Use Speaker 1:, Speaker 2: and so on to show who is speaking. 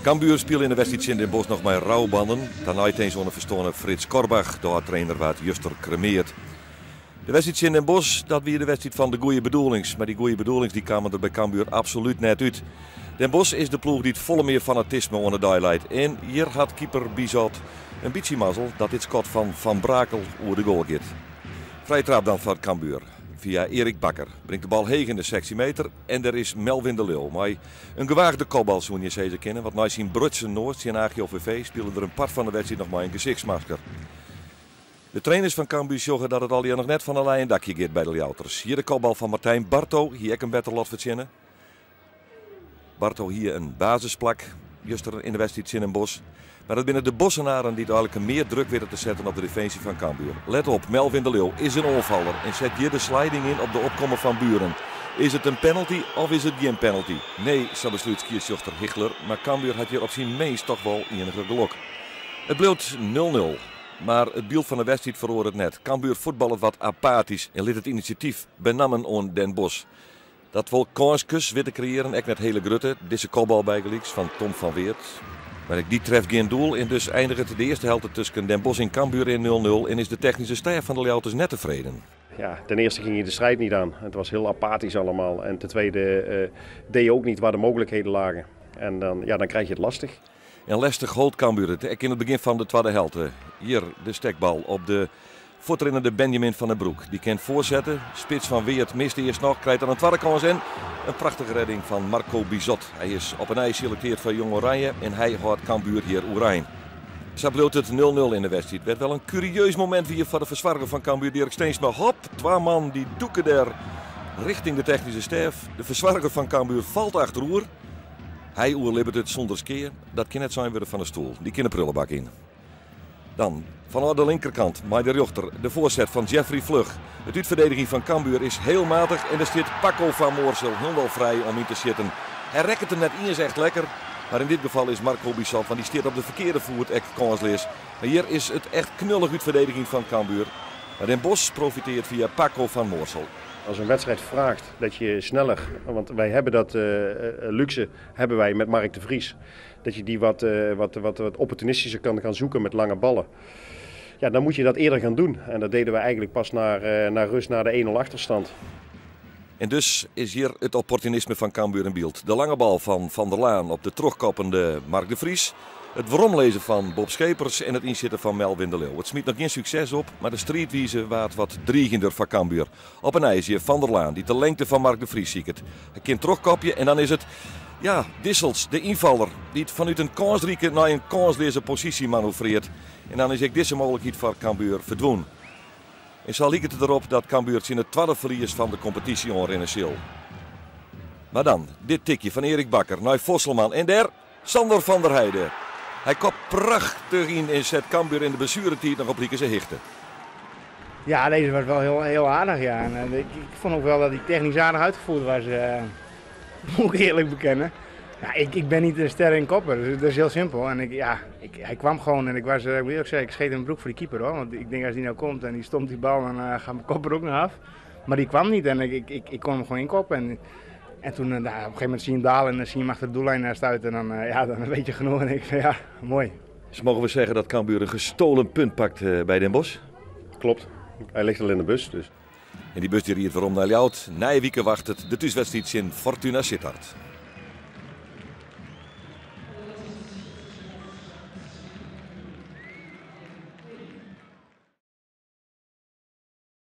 Speaker 1: Cambuur spile yn de wedstriid tsjin Den Bosch noch mei roubannen. Ta neitins oan de ferstoarne Frits Korbach, de âld-trainer waard juster kremeard. De wedstriid tsjin Den Bosch, dat wie de wedstriid fan de goeie bedoelings. Mar dy goeie bedoelings dy kamen der by Cambuur absolút net út. Den Bosch is de ploech dy't folle mear fanatisme oan de dei leit. En hjir hat keeper Bizot in bytsje mazzel dat dit skot fan Van Brakel oer de goal giet. Frije traap dan foar Cambuur fia Erik Bakker. Bringt de bal heech yn de 16 meter en der is Melvin de Leeuw mei in gewaagde kopbal soene je sizze kinne, want nei syn brutsen noas tsjin AGOVV spile er in part fan de wedstriid noch mei in gesichtsmasker. De trainers fan Cambuur sjogge dat it allegear noch net fan in leien dakje giet by de Ljouwerters. Hjir de kopbal fan Martijn Barto hie ek in better lot fertsjinne. Barto hie in basisplak juster yn de wedstriid tsjin Den Bosch. Mar it binne de Bossenaren dy't eigenlik mear druk witte te setten op de definsje fan Cambuur. Let op, Melvin de Leeuw is in oanfaller en set hjir de sliding yn op de opkommer Van Buren. Is it in penalty of is it gjin penalty? Nee, sa beslút skiedsrjochter Higler, mar Cambuur hat hjir op syn minst toch wol ienige gelok. It bliuwt 0-0, mar it byld fan de wedstriid feroaret net. Cambuur fuotballet wat apatysk en lit it inisjatyf benammen oan Den Bosch. Dat wol kânskes wit te kreëaren, ek net hiele grutte. Dizze kopbal bygelyks fan Tom van Weert. Mar ek dy treft gjin doel en dus einiget de earste helte tusken Den Bosch en Cambuur in 0-0 en is de technyske stêf fan de Ljouwerters net tefreden.
Speaker 2: Ja, ten eerste ging hij de strijd niet aan. Het was heel apathisch allemaal. En ten tweede deed je ook niet waar de mogelijkheden lagen. En dan, ja, dan krijg je het lastig.
Speaker 1: En lestich hold Cambuur it ek yn it begjin fan de twadde helte. Hjir de stekbal op de fuortrinnende Benjamin van den Broek. Dy kin foarsette. Spits van Weert mist earst noch, krijt dan in twadde kâns en in prachtige redding fan Marco Bizot. Hy is op 'e nij selekteard foar Jong Oranje en hy hâldt Cambuur hjir oerein. Sa bliuwt it 0-0 yn de wedstriid. Wêr't wel in kurieus momint wie foar de fersoarger fan Cambuur Dirk Steensma. Hop, twa man dy dûke dêr rjochting de technyske stêf. De fersoarger fan Cambuur falt achteroer. Hy oerlibbet it sûnder skea. Dat kin net sein wurde fan de stoel. Dy kin de prullebak yn. Dan fanôf de linkerkant mei de rjochter de foarset fan Jeffrey Vlug. It útferdediging fan Cambuur is hiel matich en der stiet Paco van Moorsel hielendal frij om yn te sjitten. Hy rekket him net iens echt lekker, mar yn dit gefal is Marco Bizot, want dy stiet op de ferkearde foet, ek kânsleas. Mar hjir is it echt knullich útferdediging fan Cambuur. Mar Den Bosch profiteart fia Paco van Moorsel.
Speaker 2: Als een wedstrijd vraagt dat je sneller, want wij hebben dat luxe hebben wij met Mark de Vries, dat je die wat, wat, wat, wat opportunistischer kan gaan zoeken met lange ballen. Ja, dan moet je dat eerder gaan doen. En dat deden we eigenlijk pas naar rust, naar de 1-0 achterstand.
Speaker 1: En dus is hjir it opportunisme fan Cambuur yn byld. De lange bal fan Van der Laan op de trochkoppende Mark de Vries. It weromlizzen fan Bob Schepers en it ynsjitten fan Melvin de Leeuw. It smyt noch gjin sukses op, mar de striidwize waard wat driigjender foar Cambuur. Op 'e nij is hjir Van der Laan dy't de lengte fan Mark de Vries siket. Hy kin trochkopje en dan is it, ja, Dissels, de ynfaller, dy't fanút in kânsrike nei in kânsleaze posysje manoeuvreart. En dan is ek dizze mooglikheid foar Cambuur ferdwûn. En sa liket it derop dat Cambuur tsjin it twadde ferlies fan de kompetysje oanrinne sil. Mar dan dit tikje fan Erik Bakker nei Vosselman en dêr Sander van der Heide. Hy kopt prachtich yn en set Cambuur yn de blessueretiid noch op likense hichte.
Speaker 3: Ja, deze was wel heel, heel aardig. Ja. En ik vond ook wel dat hij technisch aardig uitgevoerd was, moet ik eerlijk bekennen. Ja, ik ben niet een ster in kopper, dus dat is heel simpel. En ik, ja, hij kwam gewoon en ik was, ik moet eerlijk zeggen, ik scheet in mijn broek voor die keeper hoor. Want ik denk als die nou komt en die stomt die bal, dan gaat mijn kop er ook nog af. Maar die kwam niet en ik kon hem gewoon inkoppen. En toen, nou, op een gegeven moment zie je hem dalen en dan zie je hem achter de doellijn stuiten. En dan, ja, dan weet je genoeg en ik van ja, mooi.
Speaker 1: Dus mogen we zeggen dat Cambuur een gestolen punt pakt by Den Bosch?
Speaker 2: Klopt, hy leit al yn de bus. Dus.
Speaker 1: En dy bus dy riidt werom nei Ljouwert. Nije wike wachtet de thúswedstriid tsjin Fortuna Sittard.